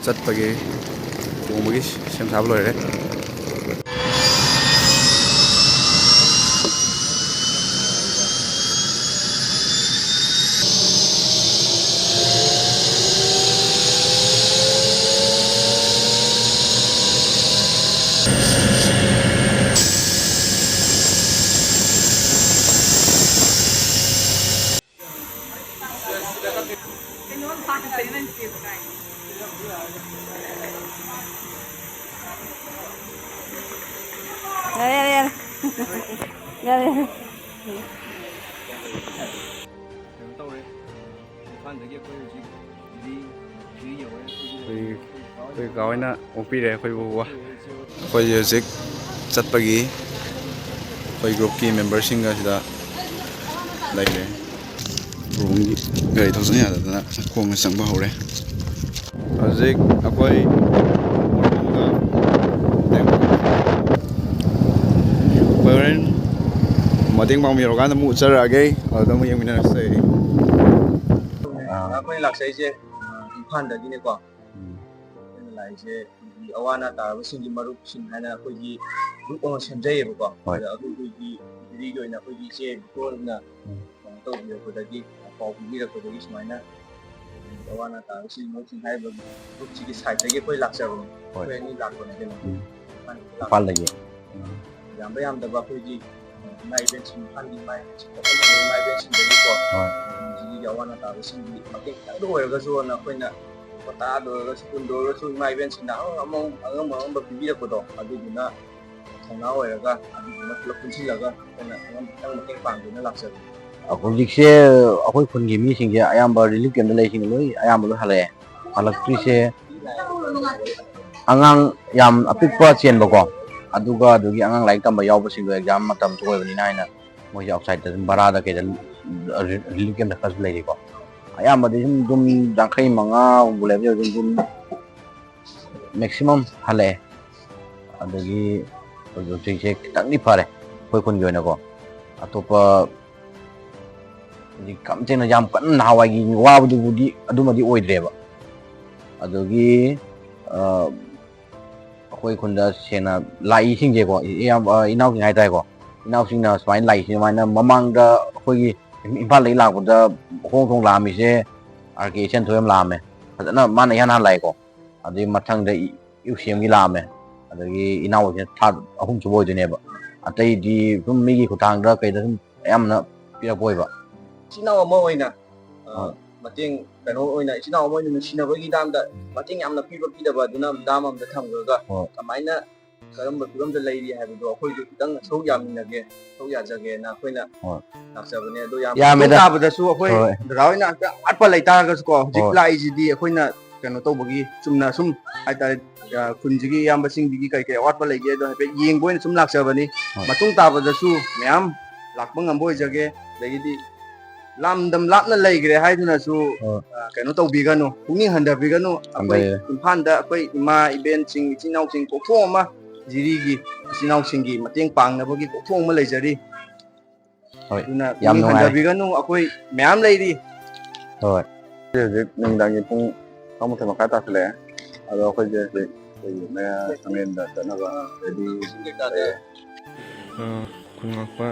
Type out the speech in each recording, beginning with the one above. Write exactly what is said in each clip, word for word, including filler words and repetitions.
ꯆꯠꯄꯒꯤ ꯊꯣꯡꯕꯒꯤ ꯁꯦꯝ ꯁꯥꯕ ꯂꯣꯏꯔꯦ꯫ ꯌꯥꯔꯦ, ꯌꯥꯔꯦ, ꯌꯥꯔꯦ꯫ ꯌꯥꯔꯦ, ꯌꯥꯔꯦ꯫ ꯀꯩꯅꯣ ꯇꯧꯔꯦ, ꯏꯝꯐꯥꯜꯗꯒꯤ ꯑꯩꯈꯣꯏ ꯍꯧꯖꯤꯛ ꯖꯤꯔꯤ, ꯖꯤꯔꯤ ꯌꯧꯔꯦ꯫ ꯑꯩꯈꯣꯏ, ꯑꯩꯈꯣꯏ ꯀꯀꯥ ꯍꯣꯏꯅ ꯑꯣꯛꯄꯤꯔꯦ ꯑꯩꯈꯣꯏꯕꯨ꯫ ꯑꯩꯈꯣꯏ ꯍꯧꯖꯤꯛ ꯆꯠꯄꯒꯤ ꯑꯩꯈꯣꯏ ꯒ꯭ꯔꯨꯞꯀꯤ ꯃꯦꯝꯕꯔꯁꯤꯡꯒ ꯁꯤꯗ ꯂꯩꯔꯦ꯫ ꯂꯨꯍꯣꯡꯒꯤ ꯒꯥꯔꯤ ꯊꯧꯖꯤꯟ ꯌꯥꯗꯗꯅ ꯈꯣꯡꯅ ꯆꯪꯕ ꯍꯧꯔꯦ꯫ ꯍꯧꯖꯤꯛ ꯑꯩꯈꯣꯏ ꯃꯣꯔꯣꯛꯗ ꯑꯩꯈꯣꯏ ꯍꯣꯔꯦꯟ ꯃꯇꯦꯡ ꯄꯥꯡꯕꯤꯔꯀꯥꯟꯗ ꯑꯃꯨꯛ ꯎꯠꯆꯔꯛꯑꯒꯦ, ꯑꯗꯨꯗ ꯑꯃꯨꯛ ꯌꯦꯡꯃꯤꯟꯅꯔꯁꯦ꯫ ꯑꯥ꯫ ꯑꯩꯈꯣꯏꯅ ꯂꯥꯛꯆꯩꯁꯦ, ꯑ, ꯏꯝꯐꯥꯜꯗꯒꯤꯅꯦꯀꯣ꯫ ꯎꯝ꯫ ꯑꯩꯈꯣꯏꯅ ꯂꯥꯛꯏꯁꯦ ꯑꯩꯈꯣꯏꯒꯤ ꯑꯋꯥ ꯑꯅꯥ ꯇꯥꯔꯕꯁꯤꯡꯒꯤ ꯃꯔꯨꯞꯁꯤꯡ ꯍꯥꯏꯅ ꯑꯩꯈꯣꯏꯒꯤ ꯒ꯭ꯔꯨꯞ ꯑꯃ ꯁꯦꯝꯖꯩꯌꯦꯕꯀꯣ꯫ ꯍꯣꯏ꯫ ꯑꯗ ꯑꯗꯨ ꯑꯩꯈꯣꯏꯒꯤ ꯗꯤꯜꯂꯤꯒꯤ ꯑꯣꯏꯅ ꯑꯩꯈꯣꯏꯒꯤ ꯏꯆꯦ ꯕꯤꯀꯣꯔꯅ ꯎꯝ꯫ ꯀꯩꯅꯣ ꯇꯧꯕꯤꯔꯛꯄꯗꯒꯤ, ꯄꯥꯎ ꯄꯤꯕꯤꯔꯛꯄꯗꯒꯤ ꯁꯨꯃꯥꯏꯅ ꯑꯋꯥ ꯑꯅꯥ ꯇꯥꯔꯕꯁꯤꯡ ꯃꯔꯨꯞꯁꯤꯡ ꯍꯥꯏꯔꯤꯕ ꯒ꯭ꯔꯨꯞꯁꯤꯒꯤ ꯁꯥꯏꯠꯇꯒꯤ ꯑꯩꯈꯣꯏ ꯂꯥꯛꯆꯕꯅꯤ꯫ ꯍꯣꯏ꯫ ꯑꯩꯈꯣꯏ ꯑꯅꯤ ꯂꯥꯛꯄꯅꯦ ꯀꯩꯅꯣ꯫ ꯎꯝ꯫ ꯏꯝꯐꯥꯜꯗꯒꯤ ꯂꯥꯛꯄꯅꯦ꯫ ꯏꯝꯐꯥꯜꯗꯒꯤ꯫ ꯎꯝ꯫ ꯌꯥꯝꯕ ꯌꯥꯝꯗꯕ ꯑꯩꯈꯣꯏꯒꯤ, ꯑ, ꯏꯃꯥ ꯏꯕꯦꯟꯁꯤꯡ, ꯏꯝꯐꯥꯜꯒꯤ ꯏꯃꯥ ꯏꯕꯦꯟꯁꯤꯡꯗꯒꯤꯀꯣ, ꯍꯣꯏ꯫ ꯍꯧꯖꯤꯛꯀꯤ ꯑꯋꯥ ꯑꯅꯥ ꯇꯥꯕꯁꯤꯡꯒꯤ ꯃꯇꯦꯡ ꯈꯤꯇꯪꯗ ꯑꯣꯏꯔꯒꯁꯨ ꯑꯅ ꯑꯩꯈꯣꯏꯅ ꯂꯨꯄꯥ ꯇꯔꯥꯗ ꯑꯣꯏꯔꯒꯁꯨ, ꯀꯨꯟꯗ ꯑꯣꯏꯔꯒꯁꯨ ꯏꯃꯥ ꯏꯕꯦꯟꯁꯤꯡꯅ ꯑꯉꯝ ꯑꯉꯝ, ꯑꯉꯝ ꯑꯉꯝꯕ ꯄꯤꯕꯤꯔꯛꯄꯗꯣ, ꯑꯗꯨꯗꯨꯅ ꯊꯧꯅꯥ ꯑꯣꯏꯔꯒ ꯑꯗꯨꯗꯨꯅ ꯄꯨꯂꯞ ꯄꯨꯟꯁꯤꯜꯂꯒ ꯑꯩꯈꯣꯏꯅ ꯑꯉꯝ ꯈꯤꯇꯪ ꯃꯇꯦꯡ ꯄꯥꯡꯒꯦꯅ ꯂꯥꯛꯆꯕꯅꯤ꯫ ꯍꯧꯖꯤꯛꯁꯦ ꯑꯩꯈꯣꯏ ꯈꯨꯟꯒꯤ ꯃꯤꯁꯤꯡꯁꯦ ꯑꯌꯥꯝꯕ ꯔꯤꯂꯤꯐ ꯀꯦꯝꯞꯇ ꯂꯩꯁꯤꯡ ꯂꯣꯏ, ꯑꯌꯥꯝꯕ ꯂꯣꯏ ꯍꯜꯂꯛꯑꯦ꯫ ꯍꯜꯂꯛꯇ꯭ꯔꯤꯁꯦ ꯑꯉꯥꯡ ꯌꯥꯝ ꯑꯄꯤꯛꯄ ꯆꯦꯟꯕꯀꯣ, ꯑꯗꯨꯒ ꯑꯗꯨꯒꯤ ꯑꯉꯥꯡ ꯂꯥꯏꯔꯤꯛ ꯇꯝꯕ ꯌꯥꯎꯕꯁꯤꯡꯗꯣ ꯑꯦꯛꯖꯥꯝ ꯃꯇꯝꯁꯨ ꯑꯣꯏꯕꯅꯤꯅ ꯍꯥꯏꯅ ꯃꯣꯏꯁꯦ ꯑꯥꯎꯠꯁꯥꯏꯗꯇ ꯑꯗꯨꯝ ꯚꯔꯥꯗ ꯀꯩꯗ ꯔꯤꯂꯤꯐ ꯀꯦꯝꯞꯇ ꯈꯔꯁꯨ ꯂꯩꯔꯤꯀꯣ꯫ ꯑꯌꯥꯝꯕꯗꯤ ꯁꯨꯝ ꯑꯗꯨꯝ ꯌꯥꯡꯈꯩ ꯃꯉꯥꯒꯨꯝꯕ ꯂꯩꯕꯁꯦ ꯑꯗꯨꯝ, ꯑꯗꯨꯝ ꯃꯦꯛꯁꯤꯃꯝ ꯍꯜꯂꯛꯑꯦ꯫ ꯑꯗꯒꯤ ꯍꯧꯖꯤꯛꯁꯦ ꯈꯤꯇꯪꯗꯤ ꯐꯔꯦ ꯑꯩꯈꯣꯏ ꯈꯨꯟꯒꯤ ꯑꯣꯏꯅꯀꯣ꯫ ꯑꯇꯣꯞꯄ ꯍꯧꯖꯤꯛ ꯌꯥꯝ ꯊꯦꯡꯅ ꯌꯥꯝ ꯀꯟꯅ ꯅꯍꯥꯟꯋꯥꯏꯒꯤ ꯋꯥꯕꯗꯨꯕꯨꯗꯤ ꯑꯗꯨꯃꯗꯤ ꯑꯣꯏꯗ꯭ꯔꯦꯕ꯫ ꯑꯗꯒꯤ ꯑ, ꯑꯩꯈꯣꯏ ꯈꯨꯟꯗ ꯁꯦꯡꯅ ꯂꯥꯛꯏꯁꯤꯡꯁꯦꯀꯣ, ꯏꯌꯥꯝꯕ, ꯏꯅꯥꯎꯁꯤꯡ ꯍꯥꯏꯇꯥꯔꯦꯀꯣ, ꯏꯅꯥꯎꯁꯤꯡꯅ ꯁꯨꯃꯥꯏꯅ ꯂꯥꯛꯏꯁꯦ, ꯁꯨꯃꯥꯏꯅ ꯃꯃꯥꯡꯗ ꯑꯩꯈꯣꯏꯒꯤ ꯏꯝꯐꯥꯜꯗꯒꯤ ꯂꯥꯛꯄꯗ ꯍꯣꯡ ꯊꯣꯡ ꯂꯥꯛꯑꯝꯃꯤꯁꯦ ꯑꯥꯔ ꯀꯦ ꯏꯆꯟꯊꯣꯏ ꯑꯃ ꯂꯥꯛꯑꯝꯃꯦ, ꯐꯖꯅ ꯃꯥꯅ ꯏꯍꯥꯟ ꯍꯥꯟꯅ ꯂꯥꯛꯑꯦꯀꯣ꯫ ꯑꯗꯨꯗꯩ ꯃꯊꯪꯗ ꯏ-, ꯏꯎꯁꯦꯝꯒꯤ ꯂꯥꯛꯑꯝꯃꯦ, ꯑꯗꯒꯤ ꯏꯅꯥꯎꯁꯤꯅ ꯊꯥꯔꯠ ꯑꯍꯨꯝꯁꯨꯕ ꯑꯣꯏꯗꯣꯏꯅꯦꯕ꯫ ꯑꯇꯩꯗꯤ ꯁꯨꯝ ꯃꯤꯒꯤ ꯈꯨꯠꯊꯥꯡꯗ ꯀꯩꯗ ꯁꯨꯝ ꯑꯌꯥꯝꯕꯅ ꯄꯤꯔꯛꯄ ꯑꯣꯏꯕ꯫ ꯏꯆꯤꯟ ꯏꯅꯥꯎ ꯑꯃ ꯑꯣꯏꯅ, ꯑ, ꯍꯣꯏ꯫ ꯃꯇꯦꯡ, ꯀꯩꯅꯣ ꯑꯣꯏꯅ, ꯏꯆꯤꯟ ꯏꯅꯥꯎ ꯑꯃ ꯑꯣꯏꯅ ꯅꯨꯡꯁꯤꯅꯕꯒꯤ ꯗꯥꯝꯗ ꯎꯝ꯫ ꯃꯇꯦꯡ ꯌꯥꯝꯅ ꯄꯤꯕ ꯄꯤꯗꯕ ꯑꯗꯨꯅ ꯗꯥꯝ ꯑꯃꯗ ꯊꯝꯈ꯭ꯔꯒ ꯍꯣꯏ꯫ ꯀꯃꯥꯏꯅ ꯀꯔꯝꯕ ꯐꯤꯕꯝꯗ ꯂꯩꯔꯤ ꯍꯥꯏꯕꯗꯣ ꯑꯩꯈꯣꯏꯁꯨ ꯈꯤꯇꯪ ꯁꯔꯨꯛ ꯌꯥꯃꯤꯟꯅꯒꯦ, ꯁꯔꯨꯛ ꯌꯥꯖꯒꯦꯅ ꯑꯩꯈꯣꯏꯅ ꯍꯣꯏ꯫ ꯂꯥꯛꯆꯕꯅꯦ꯫ ꯑꯗꯣ ꯌꯥꯝ ꯌꯥꯝꯃꯦꯗ꯫ ꯃꯇꯨꯡ ꯇꯥꯕꯗꯁꯨ ꯑꯩꯈꯣꯏ ꯍꯣꯏ꯫ ꯗꯗꯥ ꯍꯣꯏꯅ ꯑꯝꯇ ꯑꯋꯥꯠꯄ ꯂꯩꯇꯥꯔꯒꯁꯨꯀꯣ, ꯍꯧꯖꯤꯛ ꯍꯣꯏ꯫ ꯂꯥꯛꯏꯁꯤꯗꯤ ꯑꯩꯈꯣꯏꯅ ꯀꯩꯅꯣ ꯇꯧꯕꯒꯤ ꯆꯨꯝꯅ ꯁꯨꯝ ꯍꯥꯏꯇꯥꯔꯦ, ꯑ, ꯈꯨꯟꯁꯤꯒꯤ ꯏꯌꯥꯝꯕꯁꯤꯡꯗꯒꯤ ꯀꯔꯤ ꯀꯔꯤ ꯑꯋꯥꯠꯄ ꯂꯩꯒꯦ ꯑꯗꯣ ꯍꯥꯏꯐꯦꯠ ꯌꯦꯡꯕ ꯑꯣꯏꯅ ꯁꯨꯝ ꯂꯥꯛꯆꯕꯅꯤ꯫ ꯍꯣꯏ꯫ ꯃꯇꯨꯡ ꯇꯥꯕꯗꯁꯨ ꯃꯌꯥꯝ ꯂꯥꯛꯄ ꯉꯝꯕ ꯑꯣꯏꯖꯒꯦ꯫ ꯑꯗꯒꯤꯗꯤ ꯂꯝꯗꯝ ꯂꯥꯞꯅ ꯂꯩꯈ꯭ꯔꯦ ꯍꯥꯏꯗꯨꯅꯁꯨ, ꯍꯣꯏ꯫ ꯑ, ꯀꯩꯅꯣ ꯇꯧꯕꯤꯒꯅꯨ, ꯄꯨꯛꯅꯤꯡ ꯍꯟꯊꯕꯤꯒꯅꯨ꯫ ꯑꯩꯈꯣꯏ ꯍꯟꯊꯩꯌꯦ꯫ ꯏꯝꯐꯥꯜꯗ ꯑꯩꯈꯣꯏ ꯏꯃꯥ ꯏꯕꯦꯟꯁꯤꯡ, ꯏꯆꯤꯟ ꯏꯅꯥꯎꯁꯤꯡ ꯀꯣꯛꯊꯣꯛ ꯑꯃ, ꯖꯤꯔꯤꯒꯤ ꯏꯆꯤꯟ ꯏꯅꯥꯎꯁꯤꯡꯒꯤ ꯃꯇꯦꯡ ꯄꯥꯡꯅꯕꯒꯤ ꯀꯣꯛꯊꯣꯛ ꯑꯃ ꯂꯩꯖꯔꯤ꯫ ꯍꯣꯏ, ꯑꯗꯨꯅ ꯌꯥꯝ ꯄꯨꯛꯅꯤꯡ ꯅꯨꯡꯉꯥꯏꯔꯦ꯫ ꯍꯟꯊꯕꯤꯒꯅꯨ, ꯑꯩꯈꯣꯏ ꯃꯌꯥꯝ ꯂꯩꯔꯤ꯫ ꯍꯣꯏ꯫ ꯍꯧꯖꯤꯛ ꯍꯧꯖꯤꯛ ꯅꯨꯃꯤꯗꯥꯡꯒꯤ ꯄꯨꯡ ꯇꯔꯥꯃꯥꯊꯣꯏ ꯃꯈꯥꯏ ꯇꯥꯁꯜꯂꯛꯑꯦ꯫ ꯑꯗꯣ ꯑꯩꯈꯣꯏꯁꯦ ꯍꯧꯖꯤꯛ ꯑꯩꯈꯣꯏꯒꯤ ꯃꯌꯥ ꯁꯪꯂꯦꯟꯗ ꯆꯠꯅꯕ ꯔꯦꯗꯤ ꯂꯩꯔꯦ꯫ ꯑ, ꯈꯨꯟ ꯉꯥꯛꯄ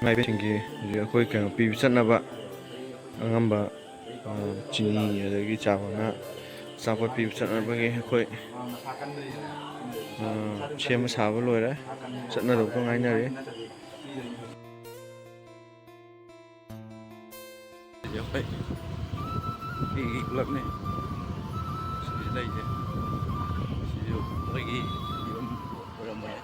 ꯏꯃꯥ ꯏꯕꯦꯟꯁꯤꯡꯒꯤ ꯍꯧꯖꯤꯛ ꯑꯩꯈꯣꯏ ꯀꯩꯅꯣ ꯄꯤꯕ ꯆꯠꯅꯕ ꯑꯉꯝꯕ, ꯑ, ꯆꯤꯅꯤ ꯑꯗꯒꯤ ꯆꯥ ꯃꯅꯥ ꯑꯆꯥꯄꯣꯠ ꯄꯤꯕ ꯆꯠꯅꯕꯒꯤ ꯑꯩꯈꯣꯏ, ꯑ, ꯁꯦꯝꯕ ꯁꯥꯕ ꯂꯣꯏꯔꯦ꯫ ꯆꯠꯅꯗꯧꯕ ꯉꯥꯏꯅꯔꯤ꯫ ꯑꯩꯈꯣꯏ ꯃꯤꯒꯤ ꯀ꯭ꯂꯕꯅꯤ ꯁꯤꯗ ꯂꯩꯁꯦ꯫ ꯁꯤꯁꯨ ꯑꯩꯈꯣꯏꯒꯤ ꯌꯨꯝ ꯑꯣꯏꯔꯝꯕꯅꯦ꯫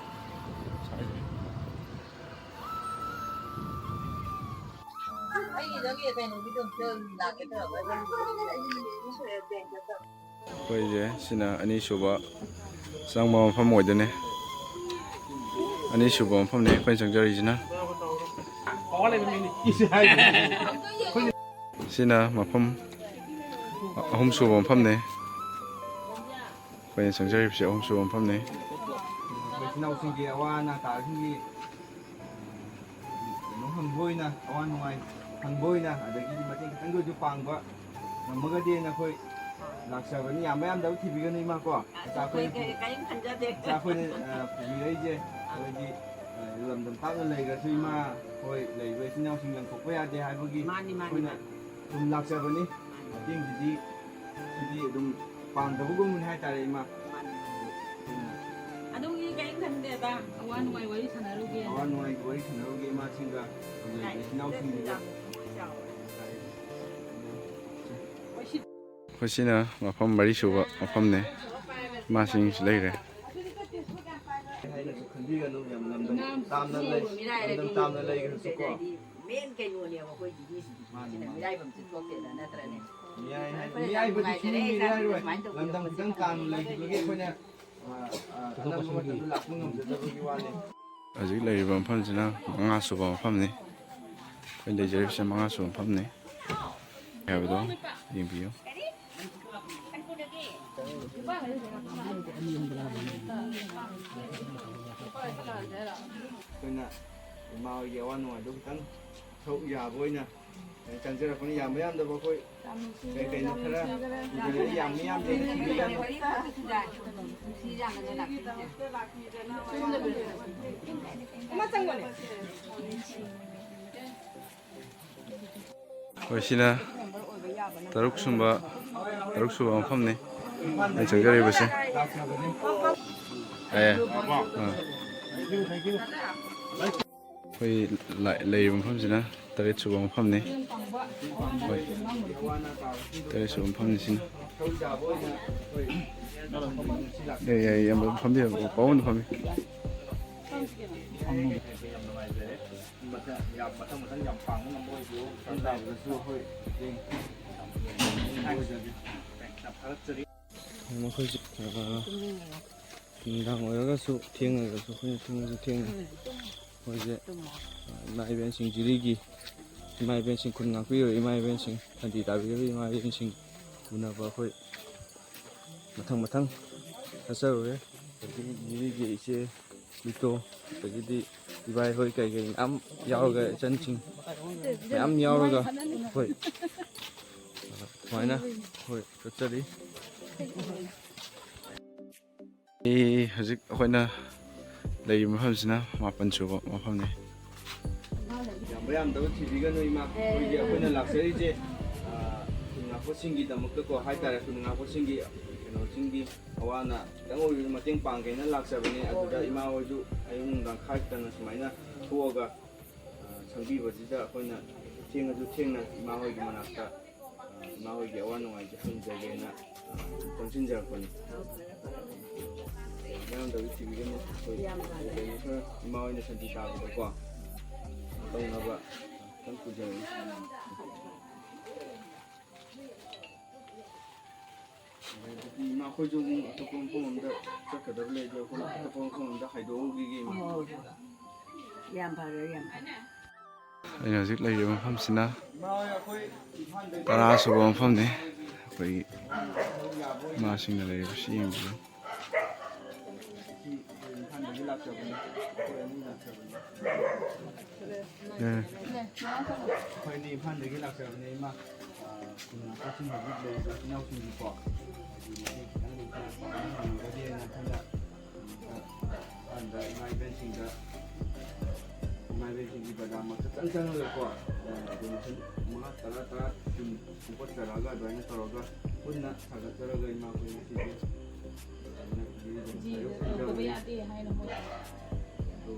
ꯑꯩꯒꯤ ꯅꯪꯒꯤ ꯀꯩꯅꯣꯒꯤꯗꯣ ꯑꯝꯇ ꯂꯥꯛꯀꯦ ꯇꯧꯔꯒ꯫ ꯑꯩꯈꯣꯏꯁꯦ ꯁꯤꯅ ꯑꯅꯤꯁꯨꯕ ꯆꯪꯕ ꯃꯐꯝ ꯑꯣꯏꯗꯣꯏꯅꯦ꯫ ꯑꯅꯤꯁꯨꯕ ꯃꯐꯝꯅꯦ ꯑꯩꯈꯣꯏꯅ ꯆꯪꯖꯔꯤꯁꯤꯅ꯫ ꯁꯤꯅ ꯃꯐꯝ ꯑꯍꯨꯝꯁꯨꯕ ꯃꯐꯝꯅꯦ꯫ ꯑꯩꯈꯣꯏꯅ ꯆꯪꯖꯔꯤꯕꯁꯤ ꯑꯍꯨꯝꯁꯨꯕ ꯃꯐꯝꯅꯦ꯫ ꯑꯩꯈꯣꯏ ꯏꯆꯤꯟ ꯏꯅꯥꯎꯁꯤꯡꯒꯤ ꯑꯋꯥ ꯑꯅꯥ ꯇꯥꯕꯁꯤꯡꯒꯤ ꯀꯩꯅꯣ ꯍꯪꯕ ꯑꯣꯏꯅ, ꯑꯋꯥ ꯅꯨꯡꯉꯥꯏ ꯍꯪꯕ ꯑꯣꯏꯅ, ꯑꯗꯒꯤꯗꯤ ꯃꯇꯦꯡ ꯈꯤꯇꯪꯗ ꯑꯣꯏꯔꯁꯨ ꯄꯥꯡꯕ ꯉꯝꯃꯒꯗꯤꯅ ꯑꯩꯈꯣꯏ ꯂꯥꯛꯆꯕꯅꯤ꯫ ꯌꯥꯝꯕ ꯌꯥꯝꯗꯕ ꯊꯤꯕꯤꯒꯅꯨ, ꯏꯃꯥ ꯀꯣ꯫ ꯑꯁ, ꯑꯩꯈꯣꯏ ꯀꯔꯤ-, ꯀꯔꯤꯝ ꯈꯟꯖꯗꯦ꯫ ꯏꯆꯥ ꯑꯩꯈꯣꯏꯅ, ꯑ, ꯄꯨꯕꯤꯔꯛꯏꯁꯦ, ꯑꯩꯈꯣꯏꯒꯤ, ꯑ, ꯂꯝꯗꯝ ꯊꯥꯞꯅ ꯂꯩꯈ꯭ꯔꯁꯨ, ꯏꯃꯥ ꯍꯣꯏ ꯂꯩꯔꯤꯕ ꯏꯆꯤꯟ ꯏꯅꯥꯎꯁꯤꯡ ꯂꯪꯊꯣꯛꯄ ꯌꯥꯗꯦ ꯍꯥꯏꯕꯒꯤ ꯃꯥꯅꯤ, ꯃꯥꯅꯤ, ꯑꯩꯈꯣꯏꯅ ꯃꯥꯅꯤ꯫ ꯁꯨꯝ ꯂꯥꯛꯆꯕꯅꯤ꯫ ꯃꯥꯅꯤ꯫ ꯃꯇꯦꯡꯁꯤꯗꯤ ꯁꯤꯗꯤ ꯑꯗꯨꯝ ꯄꯥꯡꯗꯕꯒꯨꯝꯕꯅꯤ ꯍꯥꯏꯇꯥꯔꯦ, ꯏꯃꯥ꯫ ꯃꯥꯅꯤ꯫ ꯑꯗꯨꯒꯤ ꯀꯔꯤꯝ ꯈꯟꯗꯦꯗ꯫ ꯑꯋꯥ ꯅꯨꯡꯉꯥꯏ ꯋꯥꯔꯤ ꯁꯥꯟꯅꯔꯨꯒꯦ꯫ ꯑꯋꯥ ꯅꯨꯡꯉꯥꯏ ꯋꯥꯔꯤ ꯁꯥꯟꯅꯔꯨꯒꯦ, ꯏꯃꯥꯁꯤꯡꯒ, ꯂꯩꯔꯤꯕ ꯏꯆꯤꯟ ꯏꯅꯥꯎꯁꯤꯡꯗꯨꯒ꯫ ꯑꯩꯈꯣꯏ ꯁꯤꯅ ꯃꯐꯝ ꯃꯔꯤ ꯁꯨꯕ ꯃꯐꯝꯅꯦ꯫ ꯏꯃꯥꯁꯤꯡꯁꯨ ꯂꯩꯔꯦ꯫ ꯍꯥꯏꯅꯁꯨ ꯈꯟꯕꯤꯒꯅꯨ, ꯌꯥꯝ ꯂꯝꯗꯝ ꯇꯥꯝꯅ ꯂꯩ-, ꯂꯝꯗꯝ ꯇꯥꯝꯅ ꯂꯩꯈ꯭ꯔꯁꯨꯀꯣ꯫ ꯃꯦꯟ ꯀꯩꯅꯣꯅꯦꯕ ꯑꯩꯈꯣꯏꯒꯤ ꯃꯤꯁꯤꯡꯁꯦ꯫ ꯃꯥꯅꯤ, ꯁꯤꯅ ꯃꯥꯅꯤ꯫ ꯃꯤꯔꯥꯏꯕꯝꯁꯦ ꯊꯣꯛꯇꯦꯗ, ꯅꯠꯇ꯭ꯔꯅꯦ? ꯃꯤꯔꯥꯏ ꯍꯥꯏ-, ꯑꯩꯈꯣꯏꯅ ꯌꯥꯝ ꯃꯤꯔꯥꯏꯕꯗꯤ ꯅꯨꯡꯉꯥꯏꯖꯔꯦ, ꯁꯨꯡꯃꯤ ꯏꯆꯥꯁꯤꯡ ꯃꯤꯔꯥꯏꯔꯣꯏ꯫ ꯁꯨꯃꯥꯏꯅ ꯇꯧꯕꯤꯔꯛꯄꯁꯦ꯫ ꯂꯝꯗꯝ ꯈꯤꯇꯪ ꯇꯥꯝꯅ ꯂꯩꯈꯤꯕꯒꯤ ꯑꯩꯈꯣꯏꯅ, ꯑ, ꯑ, ꯑꯅꯝꯕ ꯃꯇꯝꯗ ꯂꯥꯛꯄ ꯉꯝꯖꯗꯕꯒꯤ ꯋꯥꯅꯤ꯫ ꯍꯧꯖꯤꯛ ꯂꯩꯔꯤꯕ ꯃꯐꯝꯁꯤꯅ ꯃꯉꯥ ꯁꯨꯕ ꯃꯐꯝꯅꯤ꯫ ꯑꯩꯈꯣꯏ ꯂꯩꯖꯔꯤꯕꯁꯦ ꯃꯉꯥ ꯁꯨꯕ ꯃꯐꯝꯅꯤ ꯍꯥꯏꯕꯗꯣ ꯌꯦꯡꯕꯤꯌꯨ꯫ ꯑꯩꯈꯣꯏꯅ ꯏꯃꯥ ꯍꯣꯏꯒꯤ ꯑꯋꯥ ꯅꯨꯡꯉꯥꯏꯗꯣ ꯈꯤꯇꯪ ꯁꯔꯨꯛ ꯌꯥꯕ ꯑꯣꯏꯅ ꯆꯪꯖꯔꯛꯄꯅꯤ꯫ ꯌꯥꯝꯕ ꯌꯥꯝꯗꯕ ꯑꯩꯈꯣꯏ ꯀꯩ ꯀꯩꯅꯣ ꯈꯔ ꯄꯨꯖꯔꯛꯏ꯫ ꯌꯥꯝꯃꯤ ꯌꯥꯝꯗꯦ꯫ ꯍꯣꯏ, ꯁꯤꯅ ꯇꯔꯨꯛ ꯁꯨꯝꯕ, ꯇꯔꯨꯛ ꯁꯨꯕ ꯃꯐꯝꯅꯤ ꯑꯩꯅ ꯆꯪꯖꯔꯤꯕꯁꯦ꯫ ꯑꯦ, ꯑꯥ꯫ ꯑꯩꯈꯣꯏ ꯂꯥ-, ꯂꯩꯔꯤꯕ ꯃꯐꯝꯁꯤꯅ ꯇꯔꯦꯠ ꯁꯨꯕ ꯃꯐꯝꯅꯤ꯫ ꯍꯣꯏ, ꯇꯔꯦꯠ ꯁꯨꯕ ꯃꯐꯝꯅꯤ ꯁꯤꯅ꯫ ꯌꯥꯏ, ꯌꯥꯏ, ꯏꯌꯥꯝꯕ, ꯐꯝꯕꯤꯌꯨ, ꯄꯥꯕꯨꯡꯗ ꯐꯝꯕꯤ꯫ ꯃꯊꯪ ꯃꯊꯪ ꯌꯥꯝ ꯄꯥꯡꯕ ꯉꯝꯕ ꯑꯣꯏꯕꯤꯌꯨ꯫ ꯁꯝꯅ ꯍꯥꯏꯔꯕꯗꯁꯨ ꯑꯩꯈꯣꯏ ꯍꯌꯦꯡ ꯌꯥꯝ ꯊꯥꯒꯠꯆꯔꯤ꯫ ꯃꯈꯣꯏꯁꯦ, ꯑ, ꯅꯨꯡꯗꯥꯡ ꯑꯣꯏꯔꯒꯁꯨ ꯊꯦꯡꯉꯒꯁꯨ, ꯑꯩꯈꯣꯏꯅ ꯊꯦꯡꯉꯁꯨ ꯊꯦꯡꯅ ꯑꯩꯈꯣꯏꯁꯦ, ꯑ, ꯏꯃꯥ ꯏꯕꯦꯟꯁꯤꯡ, ꯖꯤꯔꯤꯒꯤ ꯏꯃꯥ ꯏꯕꯦꯟꯁꯤꯡ, ꯈꯨꯟ ꯉꯥꯛꯄꯤꯔꯤꯕ ꯏꯃꯥ ꯏꯕꯦꯟꯁꯤꯡ, ꯁꯥꯟꯇꯤ ꯇꯥꯕꯤꯔꯤꯕ ꯏꯃꯥ ꯏꯕꯦꯟꯁꯤꯡ ꯎꯅꯕ ꯑꯩꯈꯣꯏ ꯃꯊꯪ ꯃꯊꯪ ꯆꯠꯆꯔꯨꯔꯦ꯫ ꯑꯗꯒꯤ ꯖꯤꯔꯤꯒꯤ ꯏꯆꯦ ꯕꯤꯇꯣ, ꯑꯗꯒꯤꯗꯤ ꯏꯕꯥꯏ ꯍꯣꯏ ꯀꯩꯀꯩ ꯃꯌꯥꯝ ꯌꯥꯎꯔꯒ, ꯏꯆꯟꯁꯤꯡ ꯃꯌꯥꯝ ꯌꯥꯎꯔꯒ ꯑꯩꯈꯣꯏ ꯁꯨꯃꯥꯏꯅ ꯑꯩꯈꯣꯏ ꯆꯠꯆꯔꯤ꯫ ꯑꯦ, ꯍꯧꯖꯤꯛ ꯑꯩꯈꯣꯏꯅ ꯂꯩꯔꯤꯕ ꯃꯐꯝꯁꯤꯅ ꯃꯥꯄꯟ ꯁꯨꯕ ꯃꯐꯝꯅꯤ꯫ ꯌꯥꯝꯕ ꯌꯥꯝꯗꯕ ꯊꯤꯕꯤꯒꯅꯨ, ꯏꯃꯥ꯫ ꯑꯩꯈꯣꯏꯒꯤ, ꯑꯩꯈꯣꯏꯅ ꯂꯥꯛꯆꯔꯤꯁꯦ, ꯑ, ꯈꯨꯟ ꯉꯥꯛꯄꯁꯤꯡꯒꯤꯗꯃꯛꯇꯀꯣ ꯍꯥꯏꯇꯥꯔꯦ, ꯈꯨꯟ ꯉꯥꯛꯄꯁꯤꯡꯒꯤ ꯀꯩꯅꯣꯁꯤꯡꯒꯤ ꯑꯋꯥ ꯑꯅꯥ ꯈꯤꯇꯪ ꯑꯣꯏꯔꯁꯨ ꯃꯇꯦꯡ ꯄꯥꯡꯒꯦꯅ ꯂꯥꯛꯆꯕꯅꯦ꯫ ꯑꯗꯨꯗ ꯏꯃꯥ ꯍꯣꯏꯁꯨ ꯑꯌꯨꯛ ꯅꯨꯡꯗꯥꯡ ꯈꯥꯏꯗꯅ ꯁꯨꯃꯥꯏꯅ ꯊꯣꯛꯑꯒ, ꯑ, ꯁꯪꯕꯤꯕꯁꯤꯗ ꯑꯩꯈꯣꯏꯅ ꯊꯦꯡꯉꯁꯨ ꯊꯦꯡꯅ ꯏꯃꯥ ꯍꯣꯏꯒꯤ ꯃꯅꯥꯛꯇ, ꯑ, ꯏꯃꯥ ꯍꯣꯏꯒꯤ ꯑꯋꯥ ꯅꯨꯡꯉꯥꯏꯁꯦ ꯍꯪꯖꯒꯦꯅ, ꯑ, ꯆꯪꯁꯤꯟꯖꯔꯛꯄꯅꯤ꯫ ꯃꯌꯥꯝꯗꯕꯨ ꯊꯤꯕꯤꯒꯅꯨ꯫ ꯑꯩꯈꯣꯏ ꯀꯩꯅꯣ ꯈꯔ ꯏꯃꯥ ꯍꯣꯏꯅ ꯁꯟꯇꯤ ꯇꯥꯕꯗꯀꯣ ꯇꯧꯅꯕ ꯈꯤꯇꯪ ꯄꯨꯖꯔꯛꯏ꯫ ꯑꯗꯒꯤ ꯏꯃꯥꯈꯣꯏꯁꯨ ꯑꯃꯨꯛ ꯑꯇꯣꯞꯄ ꯃꯐꯝ ꯑꯃꯗ ꯆꯠꯀꯗꯕ ꯂꯩ, ꯑꯗꯣ ꯑꯩꯈꯣꯏꯅ ꯑꯇꯣꯞꯄ ꯃꯐꯝ ꯑꯃꯗ ꯍꯥꯏꯗꯣꯛꯍꯧꯈꯤꯒꯦ, ꯏꯃꯥ꯫ ꯍꯣꯏ, ꯍꯣꯏ, ꯍꯣꯏ꯫ ꯌꯥꯝ ꯐꯔꯦ, ꯌꯥꯝ ꯐꯔꯦ꯫ ꯑꯩꯅ ꯍꯧꯖꯤꯛ ꯂꯩꯔꯤꯕ ꯃꯐꯝꯁꯤꯅ ꯏꯃꯥ ꯍꯣꯏ, ꯑꯩꯈꯣꯏ ꯏꯝꯐꯥꯜꯗꯒꯤ ꯇꯔꯥ ꯁꯨꯕ ꯃꯐꯝꯅꯤ꯫ ꯑꯩꯈꯣꯏꯒꯤ ꯏꯃꯥꯁꯤꯡꯅ ꯂꯩꯔꯤꯕꯁꯤ ꯌꯦꯡꯕꯤꯌꯨ꯫ ꯁꯤ ꯑꯩꯈꯣꯏ ꯏꯝꯐꯥꯜꯗꯒꯤ ꯂꯥꯛꯆꯕꯅꯤ, ꯑꯩꯈꯣꯏ ꯑꯅꯤ ꯂꯥꯛꯆꯕꯅꯤ꯫ ꯑꯦ꯫ ꯑꯩꯈꯣꯏ ꯑꯅꯤ ꯏꯝꯐꯥꯜꯗꯒꯤ ꯂꯥꯛꯆꯕꯅꯦ, ꯏꯃꯥ꯫ ꯑ, ꯈꯨꯟ ꯉꯥꯛꯄꯁꯤꯡ ꯍꯧꯖꯤꯛ ꯂꯩꯔꯤꯕ ꯏꯆꯤꯟ ꯏꯅꯥꯎꯁꯤꯡꯒꯤꯀꯣ, ꯍꯥꯏꯗꯤ ꯃꯇꯦꯡ ꯈꯤꯇꯪ ꯂꯩꯇꯅ ꯄꯥꯡꯕ ꯉꯝꯃꯒꯗꯤꯅ ꯑꯩꯈꯣꯏꯅ, ꯑ, ꯑꯍꯥꯟꯕ ꯏꯃꯥ ꯏꯕꯦꯟꯁꯤꯡꯗ, ꯏꯃꯥ ꯏꯕꯦꯟꯁꯤꯡꯒꯤ ꯕꯖꯥꯔꯃꯛꯇ ꯆꯪ ꯆꯪꯉꯒꯀꯣ, ꯑ, donation ꯃꯉꯥ, ꯇꯔꯥ, ꯇꯔꯥ, ꯀꯨꯟ ꯈꯣꯝꯒꯠꯆꯔꯛꯑꯒ ꯑꯗꯨꯃꯥꯏꯅ ꯇꯧꯔꯒ ꯄꯨꯟꯅ ꯁꯥꯒꯠꯆꯔꯒ ꯏꯃꯥ ꯑꯩꯈꯣꯏ ꯉꯁꯤꯁꯦ ꯑꯗꯨꯃꯥꯏꯅ ꯁꯔꯨꯛ ꯖꯤꯗ ꯇꯧꯕ ꯌꯥꯗꯦ ꯍꯥꯏꯅ ꯃꯣꯏ꯫ ꯑꯗꯣ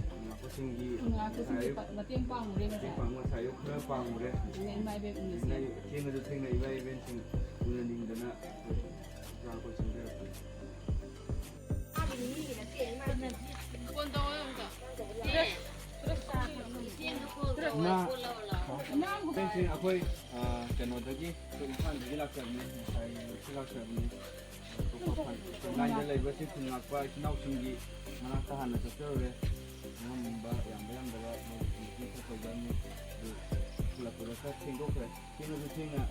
ꯈꯨꯟ ꯉꯥꯛꯄꯁꯤꯡꯒꯤ ꯈꯨꯟ ꯉꯥꯛꯄꯁꯤꯡꯒꯤ ꯉꯁꯥꯏ ꯑꯌꯨꯛ ꯄ-, ꯃꯇꯦꯡ ꯄꯥꯡꯉꯨꯔꯦ ꯉꯁꯥꯏ꯫ ꯃꯇꯦꯡ ꯄꯥꯡꯕ ꯉꯁꯥꯏ ꯑꯌꯨꯛ ꯈꯔ ꯄꯥꯡꯉꯨꯔꯦ꯫ ꯑꯗꯨꯅ ꯏꯃꯥ ꯏꯕꯦꯟ ꯎꯅꯁꯤ꯫ ꯊꯦꯡꯅ-, ꯊꯦꯡꯅꯁꯨ ꯊꯦꯡꯅ ꯏꯃꯥ ꯏꯕꯦꯟꯁꯤꯡ ꯎꯅꯅꯤꯡꯗꯅ ꯑꯩꯈꯣꯏ ꯏꯆꯥ ꯑꯩꯈꯣꯏ ꯁꯤꯟꯖꯔꯛꯄꯅꯤ꯫ ꯐꯣꯟ ꯇꯧꯑꯣ ꯑꯝꯇ꯫ ꯏꯃꯥ, ꯏꯕꯦꯟꯁꯤꯡ ꯑꯩꯈꯣꯏ, ꯑ, ꯀꯩꯅꯣꯗꯒꯤ, ꯑꯩꯈꯣꯏ ꯏꯝꯐꯥꯜꯗꯒꯤ ꯂꯥꯛꯆꯕꯅꯤ, ꯉꯁꯥꯏ ꯂꯥꯛꯆꯕꯅꯤ꯫ ꯑꯇꯣꯞꯄ ꯈꯨꯟ-, ꯈꯨꯟꯂꯥꯏꯗ ꯂꯩꯕ ꯁꯤ ꯈꯨꯟ ꯉꯥꯛꯄ ꯏꯆꯤꯟ ꯏꯅꯥꯎꯁꯤꯡꯒꯤ ꯃꯅꯥꯛꯇ ꯍꯥꯟꯅ ꯆꯠꯆꯔꯨꯔꯦ꯫ ꯑꯉꯝꯕ ꯌꯥꯝꯕ ꯌꯥꯝꯗꯕ ꯃꯣꯏ ꯃꯇꯦꯡ ꯈꯔ ꯇꯧꯖꯔꯝꯃꯤ꯫ ꯑꯗꯨ ꯍꯜꯂꯛꯄꯗ ꯈꯔ ꯊꯦꯡꯗꯣꯛꯈ꯭ꯔꯦ꯫ ꯊꯦꯡꯉꯁꯨ ꯊꯦꯡꯅ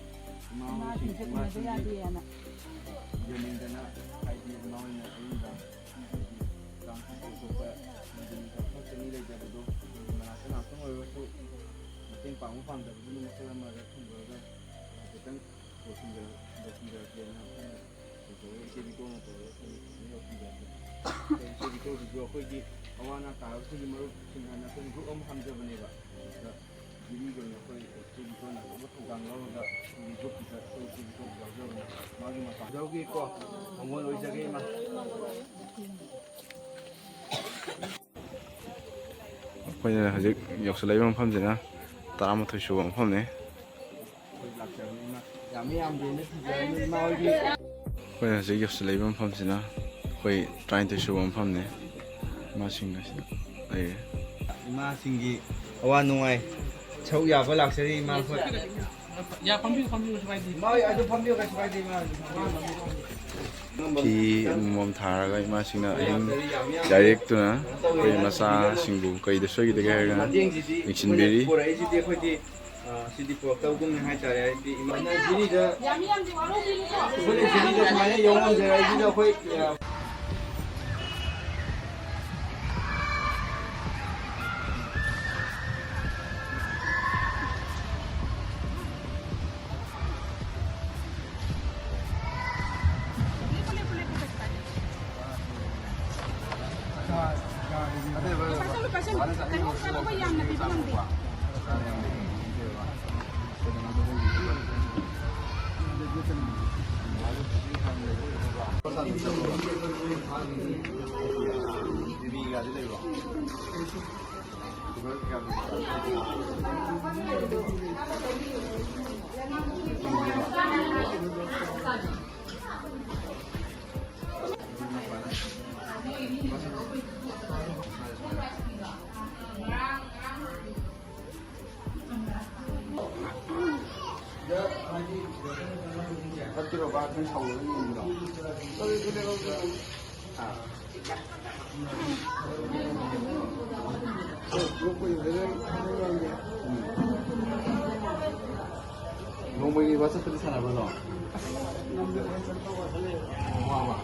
ꯏꯃꯥ ꯍꯣꯏꯁꯤꯡ, ꯏꯃꯥꯁꯤꯡꯁꯦ ꯎꯅꯗ ꯏꯃꯥꯁꯤꯡꯒꯤ ꯌꯥꯗꯦꯅ꯫ ꯎꯅꯅꯤꯡꯗꯅ, ꯍꯥꯏꯗꯤ ꯏꯃꯥ ꯍꯣꯏꯅ ꯑꯌꯨꯛ ꯅꯨꯡꯗꯥꯡ ꯍꯥꯏꯗꯤ ꯆꯥꯛ ꯊꯣꯡꯕ ꯈꯣꯠꯄ, ꯅꯨꯡꯊꯤꯟ ꯈꯛꯇ ꯃꯤ ꯂꯩꯖꯕꯗꯣ, ꯑꯗꯨꯒꯤ ꯃꯅꯥꯛꯇ ꯉꯥꯛꯇꯪ ꯑꯣꯏꯔꯒꯁꯨ ꯃꯇꯦꯡ ꯄꯥꯡꯕ ꯄꯥꯝꯖꯕꯗꯨꯅ ꯃꯈꯜ ꯑꯃꯗ ꯊꯝꯖꯔꯒ ꯍꯥꯏꯐꯦꯠꯇꯪ ꯍꯧꯖꯤꯛꯁꯨ ꯑꯩꯈꯣꯏꯒꯤ ꯑꯋꯥ ꯑꯅꯥ ꯇꯥꯔꯕꯁꯤꯡꯒꯤ ꯃꯔꯨꯞꯁꯤꯡ ꯍꯥꯏꯅ ꯑꯩꯈꯣꯏ ꯒ꯭ꯔꯨꯞ ꯑꯃ ꯍꯥꯡꯖꯕꯅꯦꯕ꯫ ꯑꯗ ꯖꯤꯔꯤꯒꯤ ꯑꯣꯏꯅ ꯑꯩꯈꯣꯏ ꯖꯤꯔꯤꯒꯤ ꯑꯣꯏꯅ ꯑꯆꯧꯕ ꯊꯧꯗꯥꯡ ꯂꯧꯔꯒ ꯑꯩꯈꯣꯏꯒꯤ ꯒ꯭ꯔꯨꯞꯁꯤꯗ ꯑꯩꯈꯣꯏ ꯖꯤꯔꯤꯒꯤ ꯌꯥꯎꯖꯕꯅꯦ꯫ ꯃꯥꯒꯤ ꯃꯄꯥꯟ ꯌꯥꯎꯒꯤꯀꯣ꯫ ꯃꯉꯣꯟ ꯑꯣꯏꯖꯒꯦ ꯏꯃꯥ꯫ ꯑꯩꯈꯣꯏꯅ ꯍꯧꯖꯤꯛ ꯌꯧꯁꯤꯜꯂꯛꯏꯕ ꯃꯐꯝꯁꯤꯅ ꯇꯔꯥꯃꯥꯊꯣꯏ ꯁꯨꯕ ꯃꯐꯝꯅꯤ꯫ ꯑꯩꯈꯣꯏ ꯂꯥꯛꯆꯕꯅꯤꯅ ꯌꯥꯝꯃꯤ ꯌꯥꯝꯗꯦꯅ ꯊꯤꯖꯔꯅꯤ ꯏꯃꯥ ꯍꯣꯏꯒꯤ꯫ ꯑꯩꯈꯣꯏꯅ ꯍꯧꯖꯤꯛ ꯌꯧꯁꯤꯜꯂꯛꯏꯕ ꯃꯐꯝꯁꯤꯅ ꯑꯩꯈꯣꯏ ꯇꯔꯥꯅꯤꯊꯣꯏ ꯁꯨꯕ ꯃꯐꯝꯅꯤ꯫ ꯏꯃꯥꯁꯤꯡ ꯑꯁꯤꯗ ꯂꯩꯔꯦ꯫ ꯏꯃꯥꯁꯤꯡꯒꯤ ꯑꯋꯥ ꯅꯨꯡꯉꯥꯏ ꯁꯔꯨꯛ ꯌꯥꯕ ꯂꯥꯛꯆꯔꯤ ꯏꯃꯥ ꯍꯣꯏ꯫ ꯌꯥ, ꯐꯝꯕꯤꯌꯨ, ꯐꯝꯕꯤꯌꯨ, ꯀꯩꯁꯨ ꯀꯥꯏꯗꯦ꯫ ꯏꯃꯥ ꯍꯣꯏ ꯑꯗꯨ ꯐꯝꯕꯤꯌꯨ, ꯀꯩꯁꯨ ꯀꯥꯏꯗꯦ ꯏꯃꯥ꯫ ꯐꯤ ꯑꯃꯃꯝ ꯊꯥꯔꯒ ꯏꯃꯥꯁꯤꯡꯅ ꯑꯍꯤꯡ ꯗꯥꯏꯔꯦꯛꯇꯨꯅ ꯑꯩꯈꯣꯏ ꯃꯆꯥꯁꯤꯡꯕꯨ ꯀꯩꯗ ꯁꯣꯏꯈꯤꯗꯒꯦ ꯍꯥꯏꯔꯒ ꯃꯇꯦꯡꯁꯤꯗꯤ ꯌꯦꯡꯁꯤꯟꯕꯤꯔꯤ꯫ ꯑꯩꯈꯣꯏꯅ ꯄꯨꯔꯛꯏꯁꯤꯗꯤ ꯑꯩꯈꯣꯏꯗꯤ, ꯑ, ꯁꯤꯗꯤ ꯄꯨꯔꯛꯇꯕꯒꯨꯝꯅꯤ ꯍꯥꯏꯇꯥꯔꯦ꯫ ꯍꯥꯏꯗꯤ ꯏꯃꯥꯅ ꯖꯤꯔꯤꯗ, ꯑꯩꯈꯣꯏꯅ ꯖꯤꯔꯤꯗ ꯁꯨꯃꯥꯏꯅ ꯌꯧ ꯉꯝꯖꯔꯛꯏꯁꯤꯗ ꯑꯩꯈꯣꯏ, ꯑ, ꯄꯥꯏꯁꯜꯂꯨ, ꯄꯥꯏꯁꯜꯂꯨ꯫ ꯀꯩꯅꯣ ꯆꯥꯅꯕ ꯌꯥꯝꯅ ꯄꯤꯕ ꯉꯝꯗꯦ꯫ ꯐꯠꯇ꯭ꯔꯣ? ꯕꯥ, ꯑꯩꯈꯣꯏ ꯁꯥꯎꯔꯒ ꯌꯦꯡꯕꯗꯣ꯫ ꯅꯣꯡꯃꯒꯤ ꯋꯥꯆꯞꯇꯗꯤ ꯁꯥꯟꯅꯕ꯭ꯔꯣ? ꯋꯥꯕ?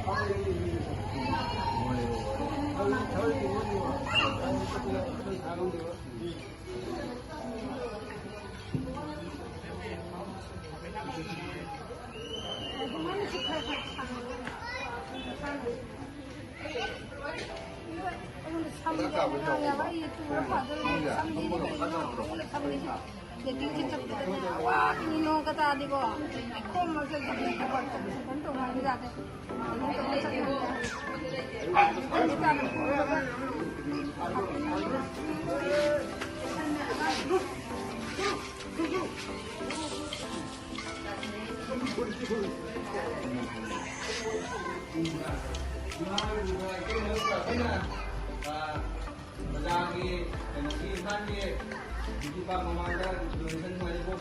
ꯌꯥꯕ, ꯑꯩ ꯇꯨꯔ ꯐꯥꯗꯣꯔꯦ꯫ ꯁꯝꯁꯤꯗꯤ ꯀꯩꯅꯣ? ꯁꯝꯁꯤꯗꯤ ꯁꯦꯠꯇꯤꯡꯁꯦ ꯆꯠꯄꯗꯅꯦ, ꯋꯥ, ꯀꯩꯅꯣ ꯅꯣꯡꯒ ꯇꯥꯗꯤꯀꯣ꯫ ꯂꯩꯈꯣꯝ ꯃꯔꯛꯇ ꯀꯩꯅꯣ ꯇꯧꯕ ꯌꯥꯗꯦ꯫ ꯀꯩꯅꯣ ꯇꯧꯔ ꯆꯠꯂꯦ꯫ ꯁꯝꯁꯤ ꯇꯥꯅ ꯄꯨꯔꯒ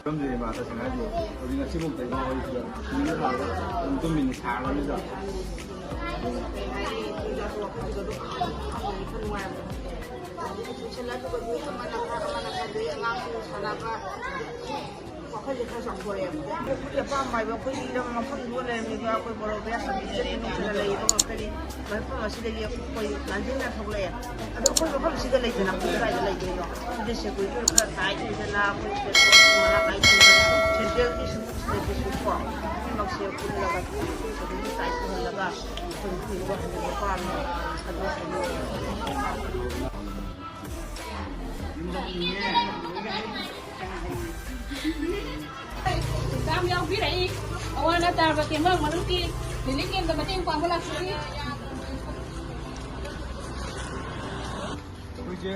ꯃꯔꯝꯗꯤ ꯏꯃꯥ ꯇꯁꯦꯡꯅ ꯍꯥꯏꯕꯤꯌꯨ, ꯍꯧꯖꯤꯛ ꯉꯁꯤꯐꯥꯎꯗ ꯏꯃꯥ ꯍꯣꯏꯁꯤꯗ ꯅꯨꯃꯤꯠ ꯊꯥꯗ ꯑꯗꯨꯝ ꯇꯨꯝꯃꯤꯟꯅ ꯁꯥꯔꯕꯅꯤꯗ꯫ ꯋꯥꯈꯜꯁꯦ ꯈꯔ ꯆꯥꯎꯊꯣꯔꯛꯑꯦꯕ꯫ ꯑꯩꯈꯣꯏꯒꯤ ꯑꯄꯥꯝꯕ ꯍꯥꯏꯕ ꯑꯩꯈꯣꯏꯒꯤ ꯏꯔꯝ ꯃꯐꯝꯗꯨꯗ ꯂꯩꯔꯝꯃꯤꯕ ꯑꯩꯈꯣꯏ ꯕꯣꯔꯣ ꯒ꯭ꯌꯥꯁ ꯁꯥꯔꯚꯤꯁꯇꯗꯤ ꯅꯨꯡꯁꯤꯅ ꯂꯩꯔꯤꯕ ꯉꯥꯛꯇꯅꯤ꯫ ꯃꯐꯝ ꯑꯁꯤꯗꯒꯤ ꯑꯩꯈꯣꯏ ꯂꯥꯟꯖꯦꯟꯅ ꯊꯣꯛꯂꯛꯑꯦ꯫ ꯑꯗꯣ ꯑꯩꯈꯣꯏ ꯃꯐꯝꯁꯤꯗ ꯂꯩꯇꯅ ꯑꯩꯈꯣꯏ ꯀꯗꯥꯏꯗ ꯂꯩꯗꯣꯏꯅꯣ? ꯑꯗꯨꯗꯤ ꯁꯦꯀꯨꯔꯤꯇꯤ ꯈꯔ ꯇꯥꯏꯠ ꯑꯣꯏꯗꯅ ꯑꯩꯈꯣꯏ ꯁꯦꯟꯇ꯭ꯔꯦꯜꯒꯤꯁꯨ ꯁꯤꯗꯒꯤꯁꯨ ꯀꯣ ꯄꯨꯝꯅꯃꯛꯁꯦ ꯄꯨꯜꯂꯒ ꯑꯗꯨꯝ ꯇꯥꯏꯠ ꯑꯣꯏꯍꯜꯂꯒ ꯑꯩꯈꯣꯏ ꯄꯨꯅꯕ ꯍꯟꯅꯕ ꯄꯥꯝꯃꯤ꯫ ꯑꯗꯣ ꯑꯦꯛꯖꯥꯝ ꯌꯥꯎꯕꯤꯔꯛꯏ꯫ ꯑꯋꯥ ꯑꯅꯥ ꯇꯥꯔꯕ ꯇꯦꯡꯕꯥꯡ ꯃꯔꯨꯞꯀꯤ ꯔꯤꯂꯤꯐ ꯀꯦꯝꯞꯇ ꯃꯇꯦꯡ ꯄꯥꯡꯕ ꯂꯥꯛꯆꯔꯤ꯫ ꯑꯩꯈꯣꯏꯁꯦ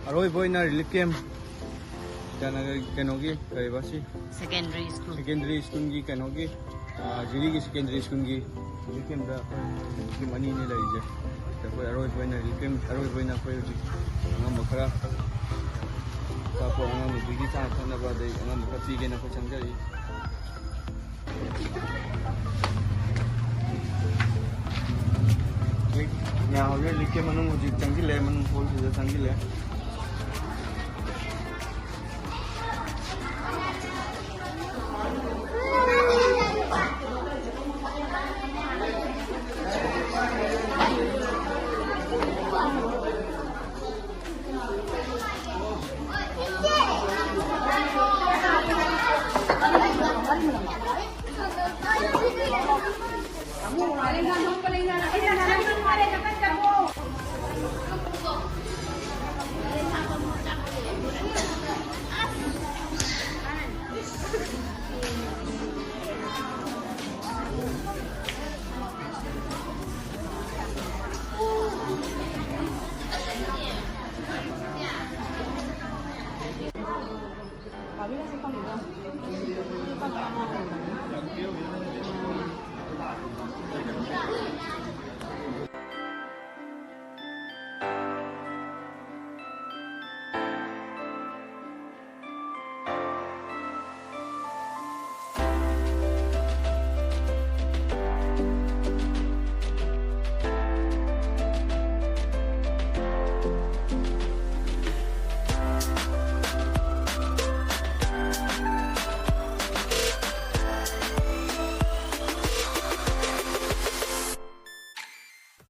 ꯑꯔꯣꯏꯕ ꯑꯣꯏꯅ ꯔꯤꯂꯤꯐ ꯀꯦꯝꯞ ꯀꯩꯅꯣꯒꯤ ꯀꯔꯤꯕ ꯁꯤ ꯁꯦꯀꯦꯟꯗꯔꯤ ꯁ꯭ꯀꯨꯜ꯫ ꯁꯦꯀꯦꯟꯗꯔꯤ ꯁ꯭ꯀꯨꯜꯒꯤ ꯀꯩꯅꯣꯒꯤ ꯑꯥ, ꯖꯤꯔꯤꯒꯤ ꯁꯦꯀꯦꯟꯗꯔꯤ ꯁ꯭ꯀꯨꯜꯒꯤ ꯔꯤꯂꯤꯐ ꯀꯦꯝꯞꯇ ꯑꯩꯈꯣꯏ ꯔꯤꯂꯤꯐ ꯀꯦꯝꯞ ꯑꯅꯤꯅꯦ ꯂꯩꯔꯤꯁꯦ꯫ ꯑꯩꯈꯣꯏ ꯑꯔꯣꯏꯕ ꯑꯣꯏꯅ ꯔꯤꯂꯤꯐ ꯀꯦꯝꯞ, ꯑꯔꯣꯏꯕ ꯑꯣꯏꯅ ꯑꯩꯈꯣꯏ ꯍꯧꯖꯤꯛ ꯑꯉꯝꯕ ꯈꯔ ꯑꯆꯥꯄꯣꯠ ꯑꯉꯥꯡ ꯅꯨꯕꯤꯒꯤ ꯆꯥꯅ ꯊꯛꯅꯕ ꯑꯗꯩ ꯑꯉꯝꯕ ꯈꯔ ꯄꯤꯒꯦꯅ ꯑꯩꯈꯣꯏ ꯆꯪꯖꯔꯛꯏ꯫ ꯍꯧꯖꯤꯛ ꯃꯌꯥꯝ ꯍꯧꯖꯤꯛ ꯔꯤꯂꯤꯐ ꯀꯦꯝꯞ ꯃꯅꯨꯡ ꯍꯧꯖꯤꯛ ꯆꯪꯁꯤꯜꯂꯦ, ꯃꯅꯨꯡ ꯍꯣꯜꯁꯤꯗ ꯆꯪꯁꯤꯜꯂꯦ꯫